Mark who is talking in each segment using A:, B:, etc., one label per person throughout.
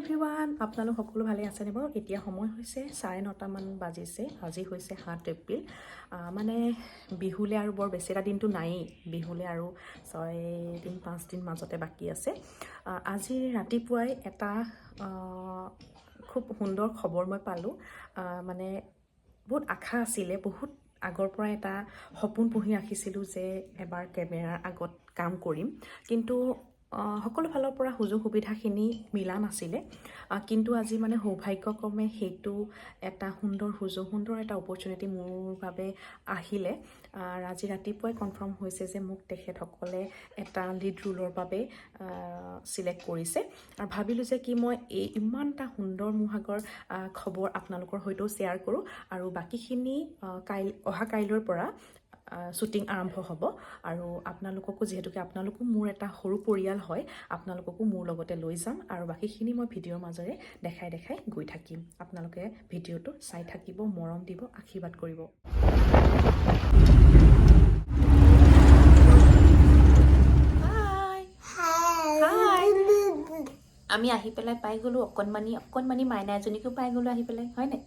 A: Everyone, আপোনালোক সকলো ভালে আছেনে বাৰু? এতিয়া সময় হৈছে 9:30মান বাজিছে। আজি হৈছে 7 এপ্ৰিল। মানে বিহুলৈ আৰু বৰ বেছি এটা দিনটো নায়েই। বিহুলৈ আৰু 6 দিন 5 দিন মাজতে বাকী আছে। আজি ৰাতিপুৱাই এটা খুব সুন্দৰ খবৰ মই পালোঁ। মানে বহুত আশা আছিলে, বহুত আগৰ পৰা এটা সপোন পুহি ৰাখিছিলোঁ যে এবাৰ কেমেৰাৰ আগত কাম কৰিম। কিন্তু সকলো ফালৰ পৰা সুযোগ সুবিধাখিনি মিলা নাছিলে। কিন্তু আজি মানে সৌভাগ্যক্ৰমে সেইটো এটা সুন্দৰ সুযোগ, সুন্দৰ এটা অপৰচুনিটি মোৰ বাবে আহিলে। আজি ৰাতিপুৱাই কনফাৰ্ম হৈছে যে মোক তেখেতসকলে এটা লিড ৰোলৰ বাবে চিলেক্ট কৰিছে। আৰু ভাবিলোঁ যে কি মই এই ইমান এটা সুন্দৰ মোৰ আগৰ খবৰ আপোনালোকৰ সৈতেও শ্বেয়াৰ কৰোঁ। আৰু বাকীখিনি অহা কাইলৈৰ পৰা শ্বুটিং আৰম্ভ হ'ব। আৰু আপোনালোককো, যিহেতুকে আপোনালোকো মোৰ এটা সৰু পৰিয়াল হয়, আপোনালোককো মোৰ লগতে লৈ যাম। আৰু বাকীখিনি মই ভিডিঅ'ৰ মাজেৰে দেখাই দেখাই গৈ থাকিম। আপোনালোকে ভিডিঅ'টো চাই থাকিব, মৰম দিব, আশীৰ্বাদ কৰিব। হাই হাই, আমি আহি পেলাই পাই গ'লোঁ। অকণমানি অকণমানি মাইনা এজনীকো পাই গ'লোঁ আহি পেলাই, হয় নাই?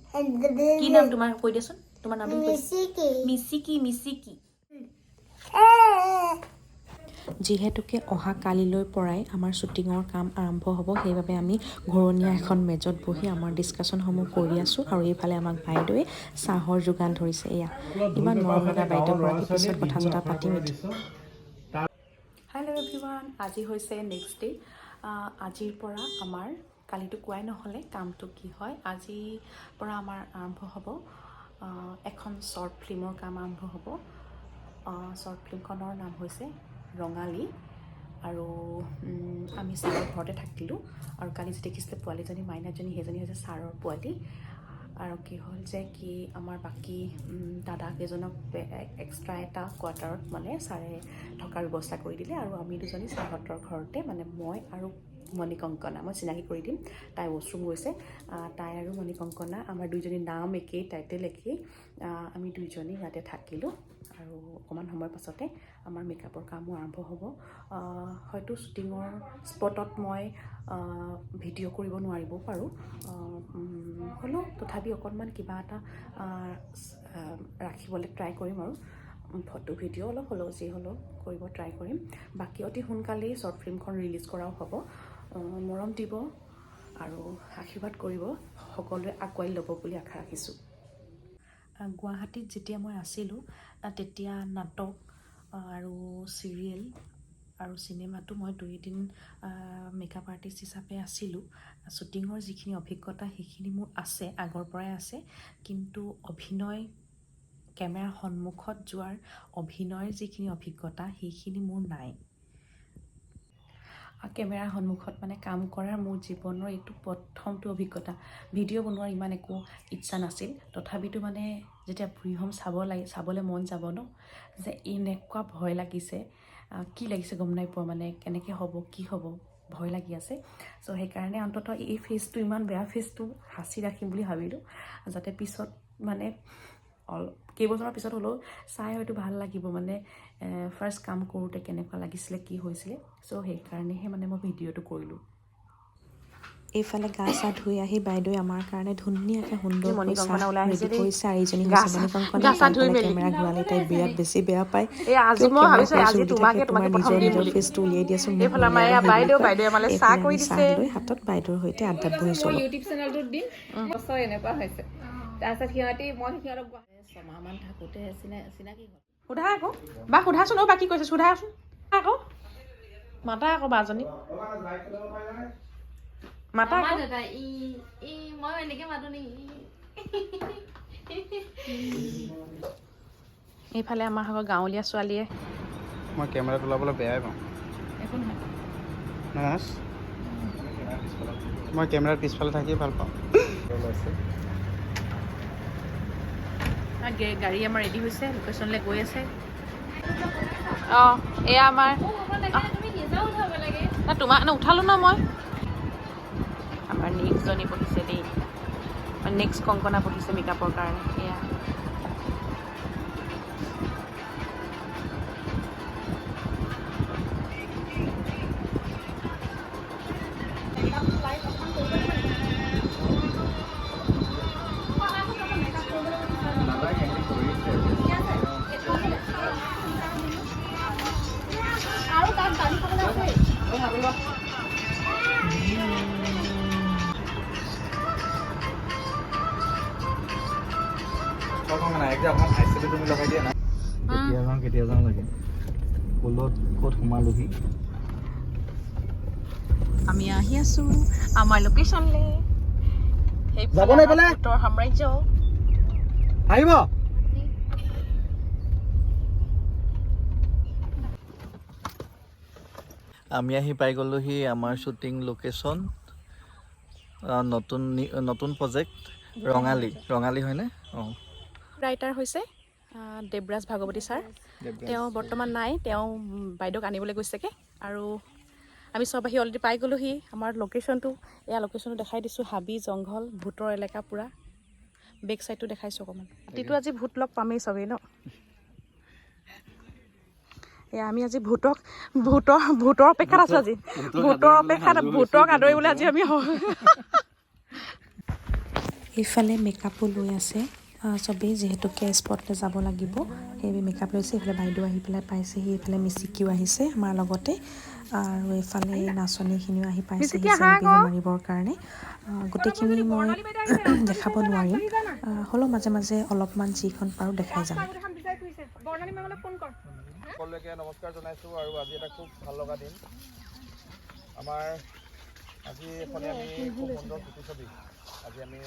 A: কি নাম তোমাৰ? কৈ দিয়াচোন, তোমাৰ নামটো কৈ দিয়া। মিচিকি, মিচিকি। যিহেতুকে অহা কালিলৈৰ পৰাই আমাৰ শ্বুটিঙৰ কাম আৰম্ভ হ'ব, সেইবাবে আমি ঘূৰণীয়া এখন মেজত বহি আমাৰ ডিছকাশ্যনসমূহ কৰি আছোঁ। আৰু এইফালে আমাক বাইদেৱে চাহৰ যোগান ধৰিছে। এয়া ইমান মৰম লগা বাইদেউগৰাকী। পিছত কথা চথা পাতিম এতিয়া। হেল্ল' এভৰিৱান, আজি হৈছে নেক্সট ডে। আজিৰ পৰা আমাৰ, কালিতো কোৱাই নহ'লে কামটো কি হয়, আজিৰ পৰা আমাৰ আৰম্ভ হ'ব এখন শ্বৰ্ট ফিল্মৰ কাম আৰম্ভ হ'ব। শ্বৰ্ট ফিল্মখনৰ নাম হৈছে ৰঙালী। আৰু আমি ছাৰৰ ঘৰতে থাকিলোঁ। আৰু কালি যি দেখিছিলে পোৱালীজনী, মাইনাজনী, সেইজনী হৈছে ছাৰৰ পোৱালী। আৰু কি হ'ল যে কি আমাৰ বাকী দাদা কেইজনক এক্সট্ৰা এটা কোৱাৰ্টাৰত মানে ছাৰে থকাৰ ব্যৱস্থা কৰি দিলে। আৰু আমি দুজনী ছাৰহঁতৰ ঘৰতে, মানে মই আৰু মণিকংকনা, মই চিনাকি কৰি দিম, তাই ৱাছৰুম গৈছে। তাই আৰু মণিকংকনা, আমাৰ দুইজনী নাম একেই, টাইটেল একেই। আমি দুইজনী ইয়াতে থাকিলোঁ। আৰু অকণমান সময়ৰ পাছতে আমাৰ মেকআপৰ কামো আৰম্ভ হ'ব। হয়তো শ্বুটিঙৰ স্পটত মই ভিডিঅ' কৰিব নোৱাৰিবও পাৰোঁ। হ'লেও তথাপি অকণমান কিবা এটা ৰাখিবলৈ ট্ৰাই কৰিম। আৰু ফটো ভিডিঅ' অলপ হ'লেও, যি হ'লেও কৰিব ট্ৰাই কৰিম। বাকী অতি সোনকালেই শ্বৰ্ট ফিল্মখন ৰিলিজ কৰাও হ'ব। মৰম দিব আৰু আশীৰ্বাদ কৰিব। সকলোৱে আঁকোৱালি ল'ব বুলি আশা ৰাখিছোঁ। গুৱাহাটীত যেতিয়া মই আছিলোঁ, তেতিয়া নাটক আৰু চিৰিয়েল আৰু চিনেমাতো মই 2 দিন মেকআপ আৰ্টিষ্ট হিচাপে আছিলোঁ। শ্বুটিঙৰ যিখিনি অভিজ্ঞতা, সেইখিনি মোৰ আছে, আগৰ পৰাই আছে। কিন্তু অভিনয়, কেমেৰাৰ সন্মুখত যোৱাৰ অভিনয়ৰ যিখিনি অভিজ্ঞতা, সেইখিনি মোৰ নাই। কেমেৰাৰ সন্মুখত মানে কাম কৰাৰ মোৰ জীৱনৰ এইটো প্ৰথমটো অভিজ্ঞতা। ভিডিঅ' বনোৱাৰ ইমান একো ইচ্ছা নাছিল। তথাপিতো মানে যেতিয়া বুঢ়ী হ'ম চাব লাগে, চাবলৈ মন যাব ন, যে এনেকুৱা ভয় লাগিছে। কি লাগিছে গম নাই পোৱা, মানে কেনেকৈ হ'ব, কি হ'ব, ভয় লাগি আছে। চ' সেইকাৰণে অন্ততঃ এই ফেচটো, ইমান বেয়া ফেচটো সাঁচি ৰাখিম বুলি ভাবিলোঁ, যাতে পিছত মানে অলপ কেইবছৰৰ পিছত হ'লেও চাই হয়তো ভাল লাগিব, মানে ফাৰ্ষ্ট কাম কৰোঁতে কেনেকুৱা লাগিছিলে, কি হৈছিলে। চ' সেইকাৰণেহে মানে মই ভিডিঅ'টো কৰিলোঁ। এইফালে গা চা ধুই আহি বাইদেৱে আমাৰ কাৰণে ধুনীয়াকৈ সুন্দৰকৈ
B: মণিকংকনা
A: চাহ
B: ওলাই আহিছে
A: ৰেডি
B: দেই।
A: কৰিছে। আৰু এইজনী
B: গা
A: হৈছে
B: চা
A: মণিকংকনা।
B: গা চা
A: তাই
B: ধুই
A: বোলে
B: মেলি।
A: কেমেৰা ঘূৰালে তাই বিৰাট বেছি বেয়া পায়।
B: এই আজি
A: কিয়
B: মই
A: কেমেৰা
B: ভাবিছোঁ
A: কৰিছোঁ
B: আজি
A: বুলি
B: তোমাকে
A: থাকে,
B: তোমাকে
A: তোমাৰ
B: প্ৰথম
A: নিজৰ
B: দিম
A: নিজৰ
B: বুলি।
A: ফেচটো উলিয়াই দিয়াচোন, মোক
B: এইফালে আমাৰ
A: নোলিয়াবা
B: এয়া
A: সেই বুলি
B: বাইদেউ
A: কয়।
B: বাইদেৱে আমালৈ চাহ
A: এইফালে
B: কৰি
A: আমি চাহ
B: দিছে।
A: লৈ হাতত বাইদেউৰ সৈতে আড্ডাত বহিছোঁ
C: মোৰ
A: অলপ।
C: ইউটিউব চেনেলটোত দিম। বছৰ এনেকুৱা হৈছে। তাৰপিছত সিহঁতি, মই সিহঁতক
D: ছমাহমান থাকোঁতে চিনাকি হ'ল।
B: সোধা আকৌ বা, সোধাচোন। অ' বা, কি কৈছে সোধাচোন আকৌ। মাতা আকৌ বাজনী, মাতা আকৌ।
D: দাদা ই ই মই এনেকে মাতো নেকি?
B: এইফালে আমাৰ আকৌ গাঁৱলীয়া ছোৱালীয়ে
E: মই কেমেৰাত ওলাবলৈ বেয়াই পাওঁ।
B: একো নহয়।
E: নহয়, মই কেমেৰাৰ পিছফালে থাকি ভাল পাওঁ।
B: গাড়ী আমাৰ ৰেডি হৈছে, লোকেশ্যনলৈ গৈ আছে। অঁ, এয়া আমাৰ
D: তুমি নিজেও উঠাব লাগে।
B: না, তোমাৰ উঠালোঁ ন মই। আমাৰ নেক্সটজনী বহিছে দেই, নেক্সট কংকনা বহিছে মেকআপৰ কাৰণে। এয়া
E: কেতিয়া যাওঁ কেতিয়া যাওঁ লাগে, পুলত ক'ত সোমালোহি।
B: আমি আহি আছো আমাৰ লোকেশ্যনলে।
E: যাব নে এইফালে?
B: ভূতৰ সাম্ৰাজ্য।
E: আহিব।
F: আমি আহি পাই গ'লোহি আমাৰ শ্বুটিং লোকেশ্যন, নতুন নতুন প্ৰজেক্ট ৰঙালী। ৰঙালী হয়নে? অঁ।
B: ৰাইটাৰ হৈছে দেৱৰাজ ভাগৱতী ছাৰ। তেওঁ বৰ্তমান নাই, তেওঁ বাইদেউক আনিবলৈ গৈছেগৈ। আৰু আমি চব আহি অলৰেডি পাই গ'লোহি আমাৰ লোকেশ্যনটো। এয়া লোকেশ্যনটো দেখাই দিছোঁ, হাবি জংঘল ভূতৰ এলেকা পূৰা। বেক চাইডটো দেখাইছোঁ অকণমান। ৰাতিটো আজি ভূত লগ পামেই চবেই ন। এয়া আমি আজি ভূতক ভূতৰ ভূতৰ অপেক্ষাত আছোঁ আজি। ভূতৰ অপেক্ষাত, ভূতক আদৰিবলৈ আজি আমি।
A: এইফালে মেকআপো লৈ আছে চবেই, যিহেতুকে স্পটলৈ যাব লাগিব, সেইবাবে মেকআপ লৈছে। এইফালে বাইদেউ আহি পেলাই পাইছেহি, এইফালে মিচিকিও আহিছে আমাৰ লগতে, আৰু এইফালে নাচনীখিনিও আহি পাইছেহি জেং বিহু মাৰিবৰ কাৰণে। গোটেইখিনি মই দেখাব নোৱাৰিম, হ'লেও মাজে মাজে অলপমান যিখন পাৰোঁ দেখাই যাম।
E: সকলোকে নমস্কাৰ জনাইছোঁ। আৰু আজি এটা খুব ভাল লগা দিন আমাৰ। আজি এখনি আমি খুব সুন্দৰ চুটি ছবি আজি আমি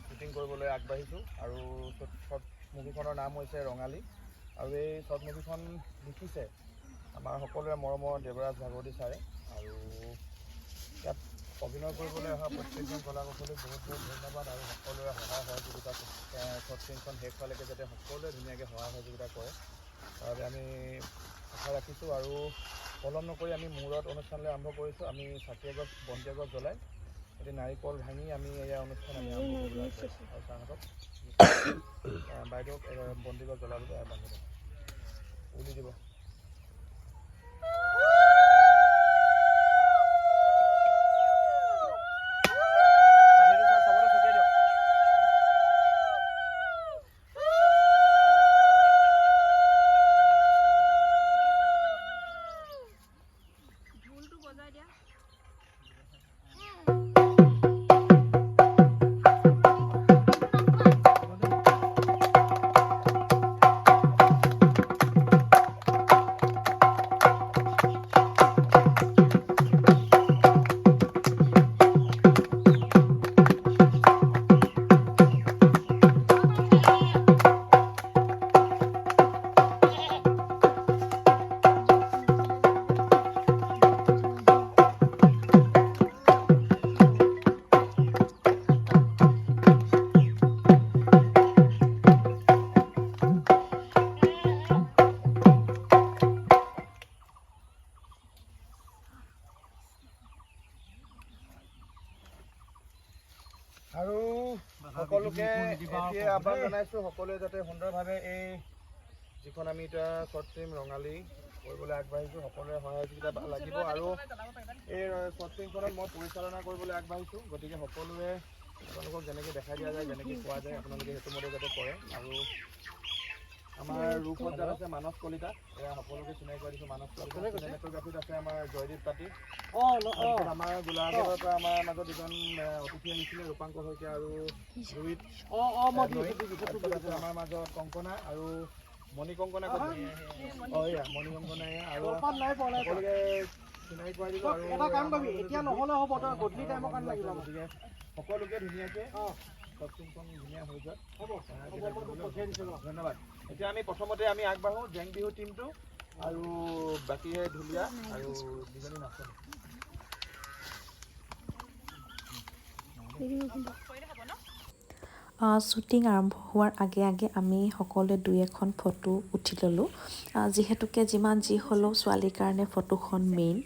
E: শ্বুটিং কৰিবলৈ আগবাঢ়িছোঁ। আৰু শ্বৰ্ট মুভিখনৰ নাম হৈছে ৰঙালী। আৰু এই শ্বৰ্ট মুভিখন লিখিছে আমাৰ সকলোৰে মৰমৰ দেৱৰাজ ভাগৱতী ছাৰে। আৰু ইয়াত অভিনয় কৰিবলৈ অহা প্ৰত্যেকজন কলা কুশলীক বহুত বহুত ধন্যবাদ। আৰু সকলোৰে সহায় সহযোগিতা, শ্বৰ্ট ফিল্মখন শেষ হোৱালৈকে যাতে সকলোৱে ধুনীয়াকৈ সহায় সহযোগিতা কৰে, তাৰ বাবে আমি আশা ৰাখিছোঁ। আৰু পলম নকৰি আমি মুহূৰ্ত অনুষ্ঠানলৈ আৰম্ভ কৰিছোঁ। আমি চাকি এগছ, বন্তি এগছ জ্বলাই, এটি নাৰিকল ভাঙি আমি এয়া অনুষ্ঠান আমি আৰম্ভ কৰিবলৈ আগবাঢ়িছোঁ। আৰু ছাৰহঁতক, বাইদেউক বন্তি গছ জ্বলাবলৈ আহ্বান জনাইছোঁ। উলি দিব। পানীটো ছাৰ চবতে ছটিয়াই দিয়ক। আৰু সকলোকে এতিয়া আহ্বান জনাইছোঁ, সকলোৱে যাতে সুন্দৰভাৱে এই যিখন আমি এতিয়া শ্বৰ্ট ফিল্ম ৰঙালী কৰিবলৈ আগবাঢ়িছোঁ, সকলোৰে সহায় সহযোগিতা লাগিব। আৰু এই শ্বৰ্ট ফিল্মখনত মই পৰিচালনা কৰিবলৈ আগবাঢ়িছোঁ, গতিকে সকলোৱে আপোনালোকক যেনেকৈ দেখাই দিয়া যায়, যেনেকৈ কোৱা যায়, আপোনালোকে সেইটো মতে যাতে কৰে। আৰু আমাৰ ৰূপসজ্জাত আছে মানস কলিতা, এয়া সকলোকে চিনাকি কৰাই দিছোঁ মানস কলিতা। চিনেমেট'গ্ৰাফীত আছে আমাৰ জয়দীপ তাঁতী। তাৰপিছত আমাৰ গোলাঘাটৰ পৰা আমাৰ মাজত দুজন অতিথি আহিছিলে, ৰূপাংকৰ শইকীয়া আৰু লুইত নৈ। তাৰপিছত আছে আমাৰ মাজত কংকনা আৰু মণি কংকনা ক'ত? অঁ, এয়া মণি কংকনা এয়া। আৰু সকলোকে চিনাকি কৰাই দিলোঁ। আৰু
G: এটা কাম কৰিবি, এতিয়া নহ'লে হ'ব, তই গধূলি টাইমৰ কাৰণে লাগিব।
E: গতিকে সকলোকে ধুনীয়াকৈ শ্বৰ্ট ফিল্মখন ধুনীয়া হৈ যোৱাত
G: হ'ব, মই তোক পঠিয়াই দিছোঁ ৰ।
E: ধন্যবাদ। এতিয়া আমি প্ৰথমতে আমি আগবাঢ়ো জেং বিহু টীমটো আৰু বাকী ঢুলীয়া আৰু দুজনী নাচনী।
A: শ্বুটিং আৰম্ভ হোৱাৰ আগে আগে আমি সকলোৱে দুই এখন ফটো উঠি ল'লোঁ, যিহেতুকে যিমান যি হ'লেও ছোৱালীৰ কাৰণে ফটোখন মেইন।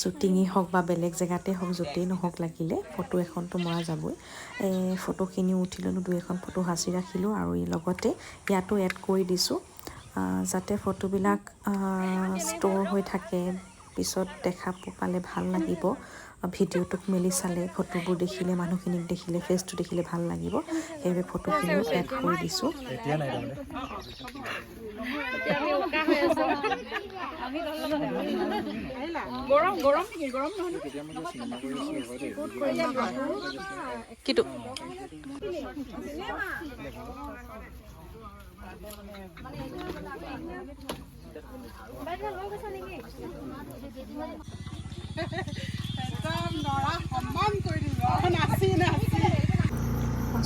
A: শ্বুটিঙেই হওক বা বেলেগ জেগাতে হওক, য'তেই নহওক লাগিলে ফটো এখনতো মৰা যাবই। এই ফটোখিনিও উঠি ল'লোঁ, দুই এখন ফটো সাঁচি ৰাখিলোঁ। আৰু লগতে ইয়াতো এড কৰি দিছোঁ, যাতে ফটোবিলাক ষ্ট'ৰ হৈ থাকে, পিছত দেখা পালে ভাল লাগিব। ভিডিঅ'টোক মেলি চালে, ফটোবোৰ দেখিলে, মানুহখিনিক দেখিলে, ফেচটো দেখিলে ভাল লাগিব, সেইবাবে ফটোখিনিও এড কৰি দিছোঁ।
E: এতিয়া নাই তাৰমানে।
C: গৰম গৰম নেকি? গৰম নহয়।
B: কিটো?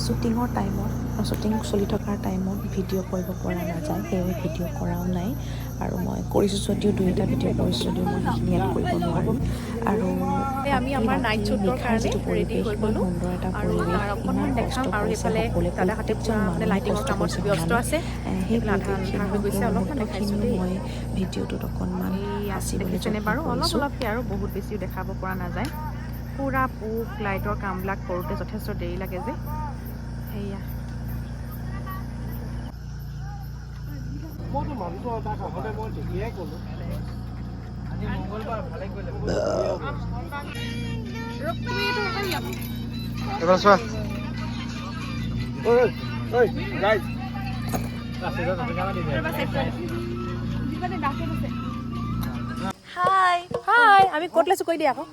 A: শ্বুটিঙৰ টাইমত, শ্বুটিং চলি থকাৰ টাইমত ভিডিঅ' কৰিব পৰা নাযায়, সেয়ে ভিডিঅ' কৰাও নাই। আৰু মই কৰিছোঁ যদিও, দুই এটা ভিডিঅ' কৰিছোঁ যদিও মই সেইখিনি ইয়াত কৰিব নোৱাৰিম। আৰু
B: আমি আমাৰ নাইট
A: বাকী
B: শ্বুটৰ
A: নিশাৰ
B: কাৰণে
A: যিটো
B: ৰেডি
A: পৰিৱেশ,
B: হৈ
A: ইমান
B: গ'লোঁ
A: সুন্দৰ এটা
B: আৰু
A: পৰিৱেশ,
B: তাৰ অকণমান
A: ইমান
B: দেখাম।
A: কষ্ট
B: আৰু
A: কৰিছে
B: সেইফালে
A: সকলোৱে,
B: দাদাহঁতে
A: প্ৰত্যেকজন
B: পূৰা মানে
A: মানুহে
B: লাইটিঙৰ
A: কষ্ট
B: কামত
A: কৰিছে
B: ব্যস্ত
A: সমানে।
B: আছে।
A: সেই
B: এইফালে আধা
A: পৰিৱেশখিনি,
B: আন্ধাৰ হৈ গৈছে,
A: সেই
B: অলপমান দেখাইছোঁ
A: মুহূৰ্তখিনিও
B: দেই।
A: মই ভিডিঅ'টোত অকণমান
B: এইয়া
A: সাঁচিবলৈ
B: দেখিছেনে
A: যত্ন
B: বাৰু? অলপ
A: কৰিছোঁ।
B: অলপকৈ আৰু বহুত বেছিও দেখাব পৰা নাযায়। পূৰা পোক লাইটৰ কামবিলাক কৰোঁতে যথেষ্ট দেৰি লাগে যে, সেয়া।
G: মইতো মানুহটো তাক আহোঁতে মই তেতিয়াই ক'লোঁ।
E: এবাৰ চোৱা। ঐ ঐ গাইজ।
B: হাই হাই, আমি ক'ত লৈছোঁ কৈ দিয়া আকৌ।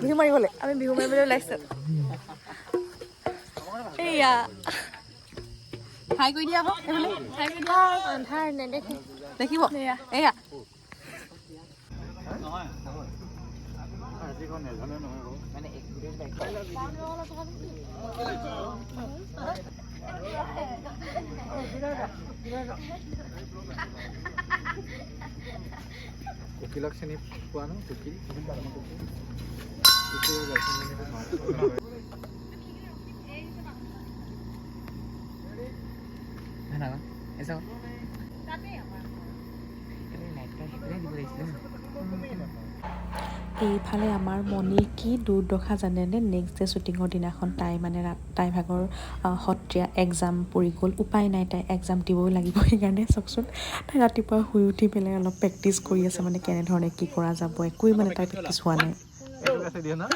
B: বিহু মাৰিবলৈ।
D: আমি বিহু মাৰিবলৈ ওলাইছোঁ। এইয়া
B: হাই কৰি দিয়া আকৌ এইফালে।
D: আন্ধাৰ, নেদেখে।
B: দেখিব এয়া।
E: কোকিলক চিনি পোৱা ন? কোকিল, কুকিলৰ গাৰ্লফ্ৰেণ্ড।
A: এইফালে আমাৰ মণিৰ কি দুৰ্দশা জানেনে? নেক্সট ডে শ্বুটিঙৰ দিনাখন তাই মানে তাই ভাগৰ সত্ৰীয়া এক্সাম পৰি গ'ল। উপায় নাই, তাই এক্সাম দিবই লাগিব। সেইকাৰণে চাওকচোন, তাই ৰাতিপুৱা শুই উঠি পেলাই অলপ প্ৰেক্টিচ কৰি আছে, মানে কেনেধৰণে কি কৰা যাব। একোৱেই মানে তাই প্ৰেক্টিচ হোৱা নাই।
E: এইটো কাছে দিয়ে না।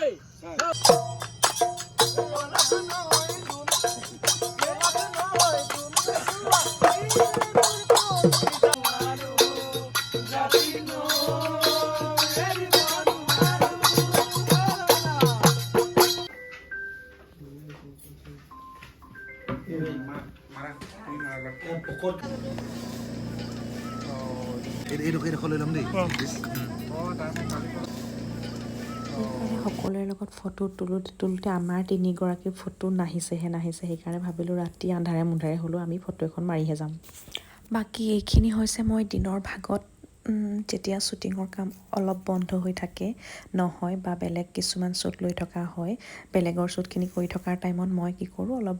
H: এইডোখৰ লৈ ল'ম দেই।
A: সেইকাৰণে সকলোৰে লগত ফটো তোলোতে তোলোতে আমাৰ তিনিগৰাকীৰ ফটো নাহিছেহে নাহিছে। সেইকাৰণে ভাবিলোঁ ৰাতি আন্ধাৰে মুন্ধাৰে হ'লেও আমি ফটো এখন মাৰিহে যাম। বাকী এইখিনি হৈছে মই দিনৰ ভাগত যেতিয়া শ্বুটিঙৰ কাম অলপ বন্ধ হৈ থাকে নহয় বা বেলেগ কিছুমান শ্বুট লৈ থকা হয়, বেলেগৰ শ্বুটখিনি কৰি থকাৰ টাইমত মই কি কৰোঁ, অলপ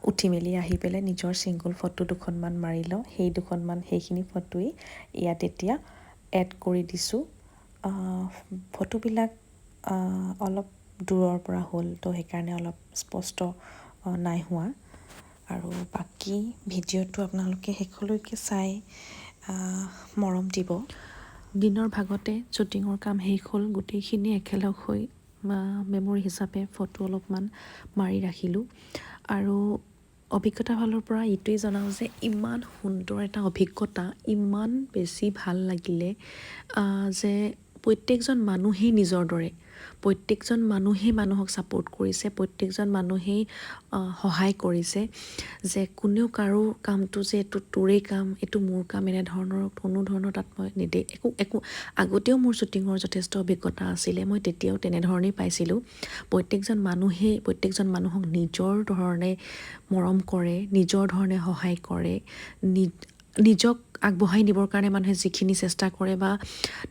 A: উঠি মেলি আহি পেলাই নিজৰ ছিংগল ফটো দুখনমান মাৰি লওঁ। সেই দুখনমান, সেইখিনি ফটোৱেই ইয়াত এতিয়া এড কৰি দিছোঁ। ফটোবিলাক অলপ দূৰৰ পৰা হ'ল তো, সেইকাৰণে অলপ স্পষ্ট নাই হোৱা। আৰু বাকী ভিডিঅ'টো আপোনালোকে শেষলৈকে চাই মৰম দিব। দিনৰ ভাগতে শ্বুটিঙৰ কাম শেষ হ'ল, গোটেইখিনি একেলগ হৈ মেমৰি হিচাপে ফটো অলপমান মাৰি ৰাখিলোঁ। আৰু অভিজ্ঞতা ফালৰ পৰা এইটোৱেই জনাওঁ যে ইমান সুন্দৰ এটা অভিজ্ঞতা, ইমান বেছি ভাল লাগিলে যে প্ৰত্যেকজন মানুহেই নিজৰ দৰে, প্ৰত্যেকজন মানুহেই মানুহক ছাপোৰ্ট কৰিছে, প্ৰত্যেকজন মানুহেই সহায় কৰিছে, যে কোনেও কাৰো কামটো যে এইটো তোৰেই কাম, এইটো মোৰ কাম, এনেধৰণৰ কোনো ধৰণৰ তাত মই একো একো। আগতেও মোৰ শ্বুটিঙৰ যথেষ্ট অভিজ্ঞতা আছিলে, মই তেতিয়াও তেনেধৰণেই পাইছিলোঁ। প্ৰত্যেকজন মানুহেই প্ৰত্যেকজন মানুহক নিজৰ ধৰণে মৰম কৰে, নিজৰ ধৰণে সহায় কৰে। নিজক আগবঢ়াই নিবৰ কাৰণে মানুহে যিখিনি চেষ্টা কৰে বা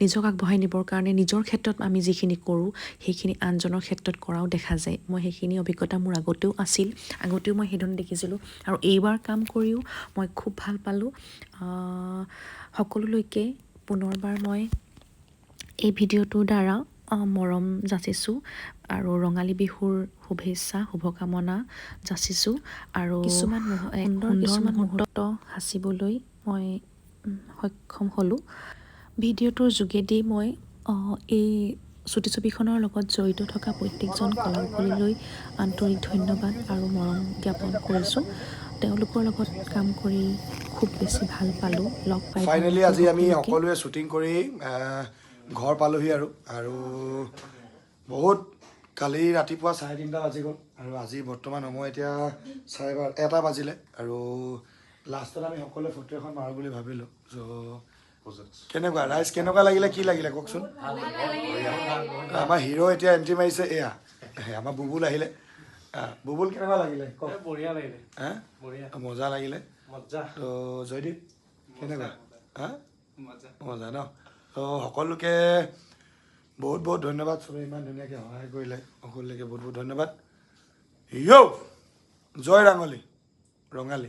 A: নিজক আগবঢ়াই নিবৰ কাৰণে নিজৰ ক্ষেত্ৰত আমি যিখিনি কৰোঁ, সেইখিনি আনজনৰ ক্ষেত্ৰত কৰাও দেখা যায়। মই সেইখিনি অভিজ্ঞতা মোৰ আগতেও আছিল, আগতেও মই সেইধৰণে দেখিছিলোঁ আৰু এইবাৰ কাম কৰিও মই খুব ভাল পালোঁ। সকলোলৈকে পুনৰবাৰ মই এই ভিডিঅ'টোৰ দ্বাৰা মৰম যাচিছোঁ আৰু ৰঙালী বিহুৰ শুভেচ্ছা, শুভকামনা যাচিছোঁ। আৰু কিছুমান সুন্দৰ কিছুমান মুহূৰ্ত সাঁচিবলৈ মই সক্ষম হ'লোঁ ভিডিঅ'টোৰ যোগেদি। মই এই চুটি ছবিখনৰ লগত জড়িত থকা প্ৰত্যেকজন কলাকুশলীলৈ আন্তৰিক ধন্যবাদ আৰু মৰম জ্ঞাপন কৰিছোঁ। তেওঁলোকৰ লগত কাম কৰি খুব বেছি ভাল পালোঁ, লগ পাই ভাল
H: ফাইনেলি
A: লাগিল
H: আজি আমি
A: সকলোকে।
H: সকলোৱে শ্বুটিং কৰি ঘৰ পালোহি আৰু আৰু বহুত কালি ৰাতিপুৱা 3:30 বাজি গ'ল আৰু আজি বৰ্তমান সময় এতিয়া 1:30 বাজিলে। আৰু লাষ্টত আমি সকলোৱে ফটো এখন মাৰোঁ বুলি ভাবিলোঁ। চ' কেনেকুৱা ৰাইজ, কেনেকুৱা লাগিলে, কি লাগিলে কওকচোন? আমাৰ হিৰ' এতিয়া এণ্ট্ৰি মাৰিছে। এয়া আমাৰ বুবুল আহিলে। বুবুল, কেনেকুৱা লাগিলে কওক?
G: বঢ়িয়া লাগিলে।
H: হা?
G: বঢ়িয়া।
H: মজা লাগিলে।
G: মজা।
H: তো জয়দীপ, কেনেকুৱা? হা?
G: মজা।
H: মজা ন? তো সকলোকে বহুত বহুত ধন্যবাদ। চবেই ইমান ধুনীয়াকৈ সহায় কৰিলে। সকলোকে বহুত বহুত ধন্যবাদ। য়ৌ, জয় ৰাঙলী, ৰঙালী।